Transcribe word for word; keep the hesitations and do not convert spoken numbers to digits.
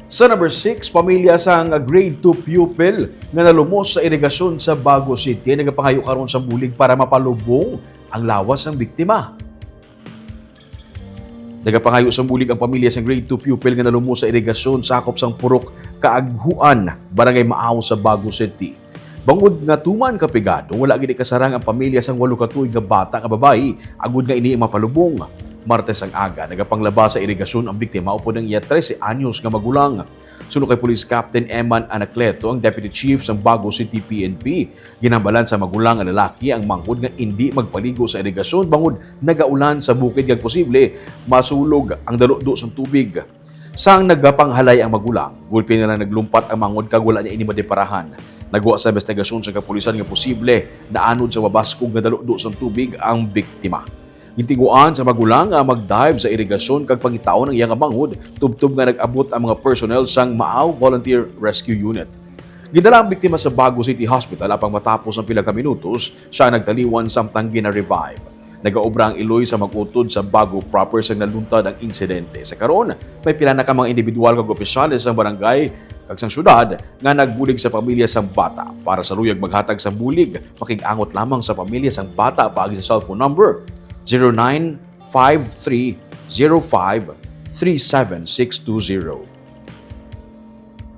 Sa number six, pamilya sang grade two pupil nga nalumos sa irigasyon sa Bago City nagapangayo karon sang bulig para mapalubong ang lawas sang biktima. Nagapangayo sang bulig ang pamilya sang grade two pupil nga nalumos sa irigasyon sakop sang Purok Kaaghuan, Barangay Maaw sa Bago City. Bangod nga tuman ka pigado, wala gid ikasarang ang pamilya sang walo ka tuig nga bata nga babayi agud nga ini mapalubong. Martes ang aga, nagapanglaba sa irigasyon ang biktima upod ang iya trese anyos nga magulang. Suno kay Police Captain Eman Anacleto, ang Deputy Chief sang Bago City P N P, ginhambalan sa magulang nga lalaki ang manghod nga indi magpaligo sa irigasyon bangod nagaulan sa bukid kag posible masulog ang daludo sang tubig. Sang nagapanghalay ang magulang, gulpi na lang naglumpat ang manghod kag wala niya ini madeparahan. Nagwa sa investigasyon sa kapulisan nga posible naanod sa mabaskog nga daludo sang tubig ang biktima. Gintiguan sa magulang nga mag-dive sa irigasyon kag pangitaon ang iya nga manghod, tubtob nga nag-abot ang mga personnel sang Maaw Volunteer Rescue Unit. Gidala ang biktima sa Bago City Hospital, apang matapos ang pila ka minutos, siya nagtaliwan samtang gina-revive. Nagaobra ang iloy sa mag-utod sa Bago proper sang naluntad ang insidente. Sa karon, may pila na ka mga individual kag opisyales sang barangay kag sang syudad nga nagbulig sa pamilya sang bata. Para sa luyag maghatag sa bulig, makig-angot lamang sa pamilya sang bata paagi sa cellphone number zero nine five three zero five three seven six two zero.